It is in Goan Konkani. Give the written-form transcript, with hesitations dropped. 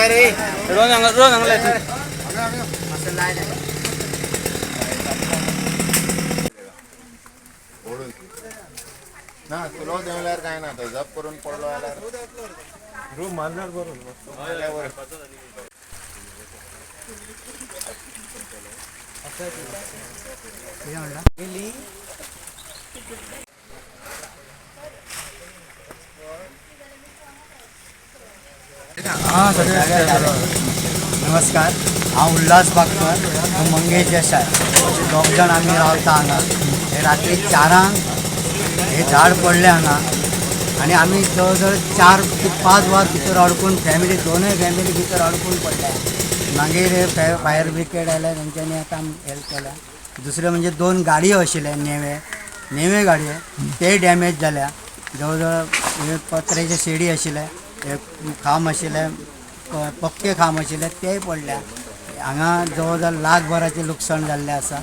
रोन हांगा, रोन हांगा लायता. ओडून ना, स्लो देंवल्यार काय ना, तो जप करून पडलो जाल्यार. रूम मारल्यार बरो. मारल्यार बरो. नमस्कार, हांव उल्हास बागकर, हांव मंगेश देसाय, अशे दोग जाण आमी रावता हांगा. हे रात्री 4 क हे झाड पडलें हांगा आनी आमी जवळ जवळ 4 ते 5 वर भितर अडकून, फॅमिली, दोनूय फॅमिली भितर अडकून पडल्या. मागीर हे फायर ब्रिगेड आयले, तेंच्यांनी आतां हेल्प केल्या. दुसरें म्हणजे दोन गाडयो आशिल्ले, नेवे नेवे गाडयो, ते डॅमेज जाल्या. जवळ जवळ हे पत्र्याचे शेडी आशिल्ले, हे खांब आशिल्ले, पक्के खांब आशिल्ले, तेय पडल्या. हांगा जवळ जवळ लाखभराचें लुकसाण जाल्लें आसा.